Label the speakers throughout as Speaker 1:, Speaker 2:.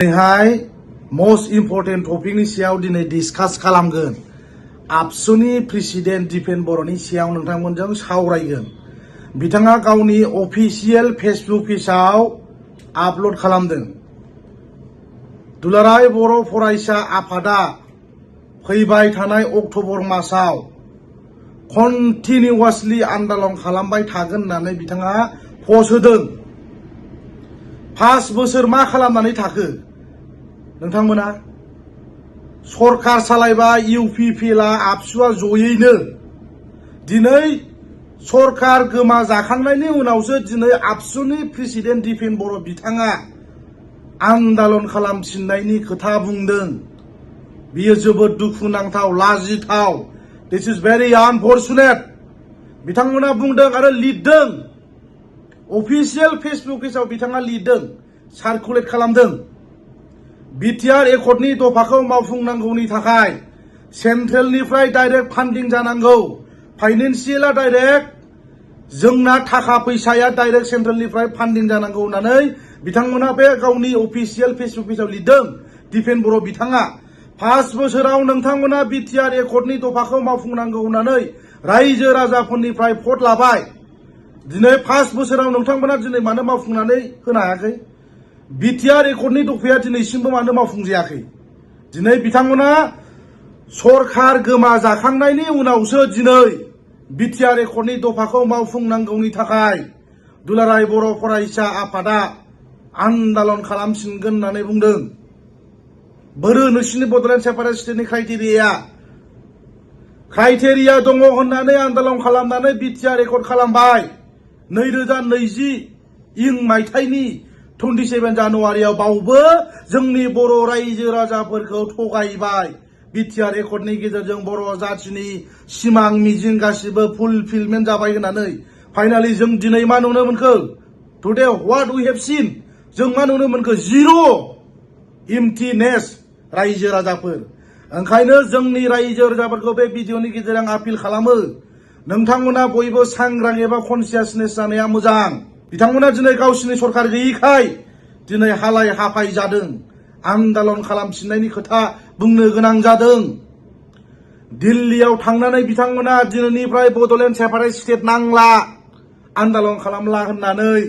Speaker 1: दिनैहाय most important टपिकनि सायाव दिनै डिसकास खालामगोन। आबसुनि प्रेसिडेन्ट दिपेन बर'नि सायाव नोंथांमोनजों सावरायगोन। बिथाङा गावनि अफिसियेल फेसबुक पेजआव आपल'ड खालामदों। दुलाराय बर' फरायसा आफादा फैबाय थानाय अक्ट'बर मासाव कन्टिनिउवासलि आन्दालन खालामबाय थागोन होननानै बिथाङा पस्ट होदों। 5 बोसोर मा खालामनानै थाखो नोंथांमोना? सरकार सालायबाय इउपिपिएलआ आबसुआ जयैनो। दिनै सरकार गोमा जाखांनायनि उनावसो दिनै आबसुनि प्रेसिडेन्ट दिपेन बर' बिथाङा आन्दालन खालामफिननायनि खोथा बुंदों। बियो जोबोद दुखुनांथाव, लाजिथाव। दिस इज भेरि आनफर्चुनेट। बिथांमोना बुंदों आरो लिरदों। अफिसियेल फेसबुक पेजआव बिथाङा लिरदों, सार्कुलेट खालामदों। बिटिआर एकर्डनि दफाखौ मावफुंनांगौनि थाखाय सेन्ट्रेलनिफ्राय डाइरेक्ट फान्डिं जानांगौ। फाइनेन्सियेला डाइरेक्ट, जोंना थाखा फैसाया डाइरेक्ट सेन्ट्रेलनिफ्राय फान्डिं जानांगौ होननानै बिथांमोना बे गावनि अफिसियेल फेसबुक पेजआव लिरदों। दिपेन बर' बिथाङा 5 बोसोराव नोंथांमोना बिटिआर एकर्डनि दफाखौ मावफुंनांगौ होननानै रायजो राजाफोरनिफ्राय भट लाबाय। दिनै 5 बोसोराव नोंथांमोना दिनै मानो मावफुंनानै होनो हायाखै? बिटिआर एकर्डनि दफाया दिनैसिमबो मानो मावफुंजायाखै? दिनै बिथांमोना सरकार गोमा जाखांनायनि उनावसो दिनै बिटिआर एकर्डनि दफाखौ मावफुंनांगौनि थाखाय दुलाराय बर' फरायसा आफादा आन्दालन खालामफिनगोन होननानै बुंदों। बोरो नोंसिनि बड'लेण्ड सेपारेट स्टेटनि क्राइटेरिया दङ होननानै आन्दालन खालामनानै बिटिआर एकर्ड खालामबाय। 2020 मायथाइनि 27 जानुवारियाव बावबो जोंनि बर' रायजो राजाफोरखौ थगायबाय। बिटिआर एकर्डनि गेजेरजों बर' जाथिनि सिमां मिजिं गासिबो फुलफिलमेन्ट जाबाय होननानै फाइनालि जों दिनै मा नुनो मोनखो? Today what we have seen, जों मा नुनो मोनखो? जिर' एम्प्टिनेस रायजो राजाफोर। ओंखायनो जोंनि रायजो राजाफोरखौ बे भिडिअनि गेजेरजों आपिल खालामो, नोंथांमोना बयबो सांग्रां एबा कनसियासनेस जानाया मोजां। बिथांमोना दिनै गावसिनि सरकार गैयैखाय दिनै हालाय हाफाय जादों, आन्दालन खालामफिननायनि खोथा बुंनो गोनां जादों। दिल्लीयाव थांनानै बिथांमोना दिनैनिफ्राय बड'लेण्ड सेपारेट स्टेट नांला, आन्दालन खालामला होननानै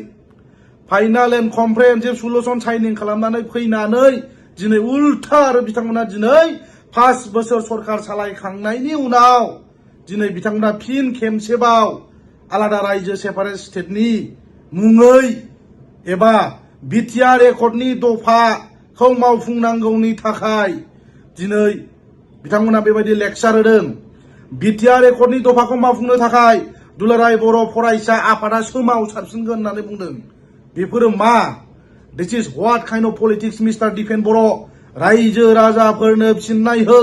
Speaker 1: फाइनाल एन्ड कमप्रेहेनसिभ सलुसन साइनिं खालामनानै फैनानै दिनै उल्था आरो बिथांमोना दिनै 5 बोसोर सरकार सालायखांनायनि उनाव दिनै बिथांमोना फिन खेमसेबाव आलादा रायजो सेपारेट स्टेटनि मुङै एबा बिटिआर एकर्डनि दफाखौ मावफुंनांगौनि थाखाय दिनै बिथांमोना बेबायदि लेक्सार होदों। बिटिआर एकर्डनि दफाखौ मावफुंनो थाखाय दुलाराय बर' फरायसा आफादा सोमावसारसिनगोन होननानै बुंदों। बेफोरो मा? This is what kind of politics mister Dipen Boro'? रायजो राजाफोरनो फिननाय हो।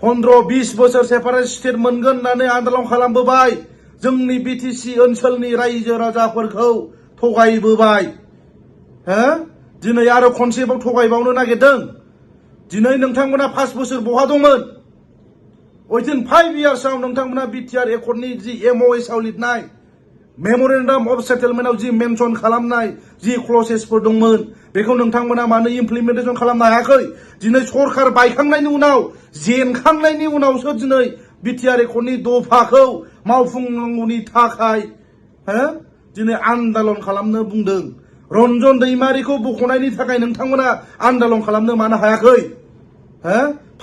Speaker 1: 15-20 बोसोर सेपारेट स्टेट मोनगोन होननानै आन्दालन खालामबोबाय। जोंनि बिटिसि ओनसोलनि रायजो राजाफोरखौ थगायबोबाय। दिनै आरो खनसेबाव थगायबावनो नागिरदों। दिनै नोंथांमोना 5 बोसोर बहा दंमोन? उइदिन 5 इयार्सआव नोंथांमोना बिटिआर एकर्डनि जि एमअएसआव लिरनाय मेम'रेन्डाम अफ सेटेलमेन्टआव जि मेनसन खालामनाय जि क्लसेसफोर दंमोन, बेखौ नोंथांमोना मानो इमप्लिमेन्टेसन खालामनो हायाखै? दिनै सरकार बायखांनायनि उनाव, जेनखांनायनि उनावसो दिनै बिटिआर एकर्डनि दफाखौ मावफुंनांगौनि थाखाय दिनै आन्दालन खालामनो बुंदों। रन्जन दैमारिखौ बख'नायनि थाखाय नोंथांमोना आन्दालन खालामनो मानो हायाखै?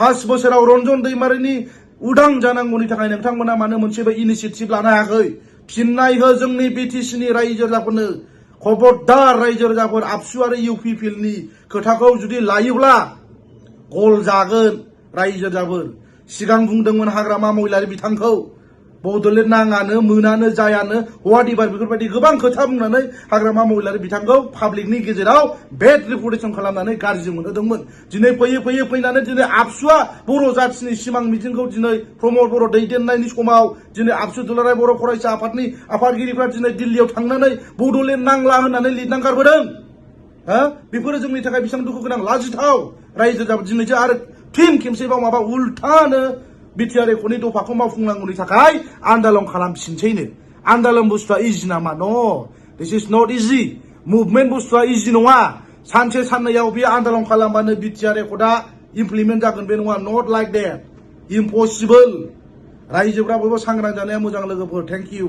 Speaker 1: 5 बोसोराव रन्जन दैमारिनि उदां जानांगौनि थाखाय नोंथांमोना मानो मोनसेबो इनिसियेटिभ लानो हायाखै? फिननाय हो जोंनि बिटिसिनि रायजो राजाफोरनो। खबरदार रायजो राजाफोर, आबसु आरो इउपिपिएलनि खोथाखौ जुदि लायोब्ला गल जागोन रायजो राजाफोर। सिगां बुंदोंमोन हाग्रामा महिलारि बिथांखौ बड'लेण्ड नाङानो मोनानो जायानो हवाट बेफोरबायदि गोबां खोथा बुंनानै हाग्रामा महिलारि बिथांखौ पाब्लिकनि गेजेराव बेड रिपुटेसन खालामनानै गाज्रि मोनहोदोंमोन। दिनै फैयै फैनानै दिनै आबसुआ बर' जाथिनि सिमां मिजिंखौ दिनै प्रमद बर' दैदेननायनि समाव दिनै आबसु दुलाराय बर' फरायसा आफादनि आफादगिरिफ्रा दिनै दिल्लीयाव थांनानै बड'लेण्ड नांला होननानै लिरना गारबोदों। बेफोरो जोंनि थाखाय बेसेबां दुखु गोनां, लाजिथाव। रायजो राजा दिनैसो आरो फिन खेमसेबाव माबा उल्थानो बिटिआर एकर्डनि दफाखौ मावफुंनांगौनि थाखाय आन्दालन खालामफिनसैनो। आन्दालन बुस्थुआ इजि नामा? न', दिस इज नट इजि। मुभमेन्ट बुस्थुआ इजि नङा। सानसे साननैयाव बे आन्दालन खालामबानो बिटिआर एकर्डआ इमप्लिमेन्ट जागोन बे नङा नट लाइक देट इम्पसिबोल रायजोफ्रा बयबो सांग्रां जानाया मोजां लोगोफोर थेंक इउ